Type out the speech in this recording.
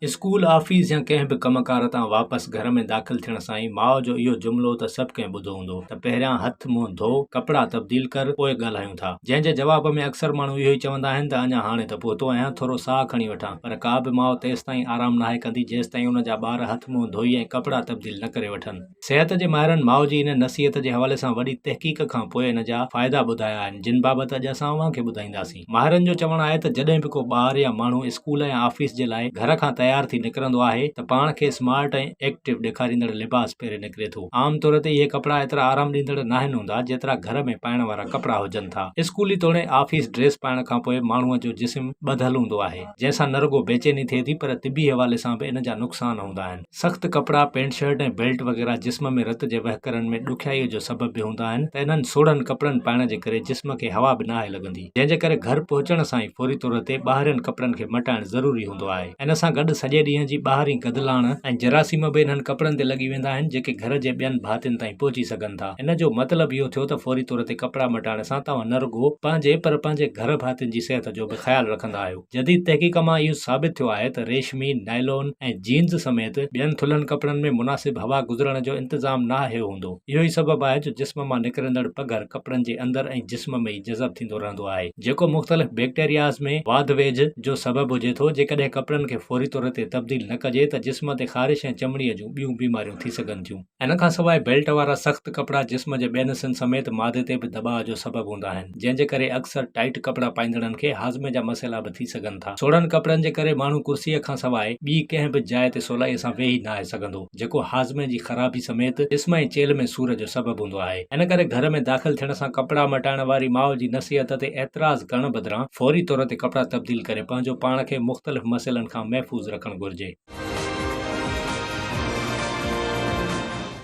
School, office يا ڪنهن به ڪم ڪار تان واپس گهر ۾ داخل ٿيڻ سان ئي ماء جو اهو جملو ته سڀ ڪنهن ٻڌو هوندو ته پهريان هٿ منهن ڌو، ڪپڙا تبديل ڪر، پوء ڳالهايون ٿا. جنهن جي جواب ۾ اڪثر ماڻهو اهو ئي چوندا آهن ته اڃا هاڻي ته پهتو آهيان، ٿورو ساهه کڻي وٺان. پر ڪا به ماء تيستائين آرام ناهي ڪندي جيستائين ان جا ٻار هٿ منهن ڌوئي ۽ ڪپڙا تبديل نه ڪري وٺن. صحت جي ماهرن ماء جي ان نصيحت جي حوالي سان وڏي تحقيق کان پوء ان جا فائدا ٻڌايا آهن جن بابت اڄ اسان اوهان کي ٻڌائينداسين. ماهرن جو چوڻ آهي ته جڏهن به ڪو ٻار يا ماڻهو اسڪول يا آفيس جي لاء گهر کان تيار ٿي نڪرندو آهي ته پاڻ کي سمارٽ ۽ ايڪٽو ڏيکاريندڙ لباس پهري نڪري ٿو. عام طور تي اهي ڪپڙا ايترا آرام ڏيندڙ ناهن هوندا جيترا گهر ۾ پائڻ وارا ڪپڙا هجن ٿا. اسڪولي توڻي آفيس ڊريس پائڻ کان پوء ماڻهوء جو جسم ٻڌل هوندو آهي جنهن سان نه رڳو بيچيني ٿئي ٿي پر طبي حوالي سان به ان جا نقصان هوندا آهن. سخت ڪپڙا، پينٽ شرٽ ۽ بيلٽ وغيره جسم ۾ رت جي وهڪرن ۾ ڏکيائيء جو سبب به هوندا آهن ته انهن سوڙهن ڪپڙن پائڻ جي ڪري جسم کي هوا به ناهي لڳندي، جنهن جي ڪري گهر پهچڻ سان ئي فوري طور تي ٻاهرين ڪپڙن کي مٽائڻ ضروري هوندو آهي. ان سان گڏ سڄي ڏينهن جي ٻاهرين گدلاڻ ۽ جراثيم به انهن ڪپڙن تي لڳي ويندا آهن، جيڪي گهر جي ٻين ڀاتين تائين پهچي سگهن ٿا. ان جو مطلب اهو ٿيو ته فوري طور تي ڪپڙا مٽائڻ سان توهان نه رڳو پنهنجي پر پنهنجي گهر ڀاتين جي صحت جو به خيال رکندا آهيو. جديد تحقيق مان اهو ثابت ٿيو آهي ته ريشمي، نائلون ۽ جينز سميت ٻين ٿلهن ڪپڙن ۾ مناسب هوا گذرڻ جو انتظام ناهي هوندو. اهو ئي سبب آهي جو جسم مان نڪرندڙ پگهر ڪپڙن جي اندر ۽ جسم ۾ ئي جذب ٿيندو رهندو آهي، جيڪو مختلف بيڪٽيرياز ۾ واڌ ويجهه جو سبب هجي ٿو. جيڪڏهن ڪپڙن کي فوري طور تي تبديل نه ڪجي ته جسم تي خارش ۽ چمڙيء جون ٻيون بيماريون ٿي سگهن ٿيون. ان کان سواء بيلٽ وارا سخت ڪپڙا جسم جي ٻين حصن سميت معدي تي به دٻاء جو سبب هوندا آهن، جنهن جي ڪري اڪثر ٽائيٽ ڪپڙا پائيندڙن کي هاضمي جا مسئلا به ٿي سگهن ٿا. سوڙهن ڪپڙن جي ڪري ماڻهو ڪرسيء کان سواء ٻي ڪنهن به جاء تي سولائيء سان ويهي ناهي سگهندو، جيڪو هاضمي جي خرابي سميت جسم ۽ چيلهه ۾ سور جو سبب هوندو آهي. ان ڪري گهر ۾ داخل ٿيڻ سان ڪپڙا مٽائڻ واري ماء جي نصيحت تي اعتراض ڪرڻ بدران فوري طور تي ڪپڙا تبديل ڪري پنهنجو پاڻ کي مختلف مسئلن کان محفوظ رکڻ گهرجي.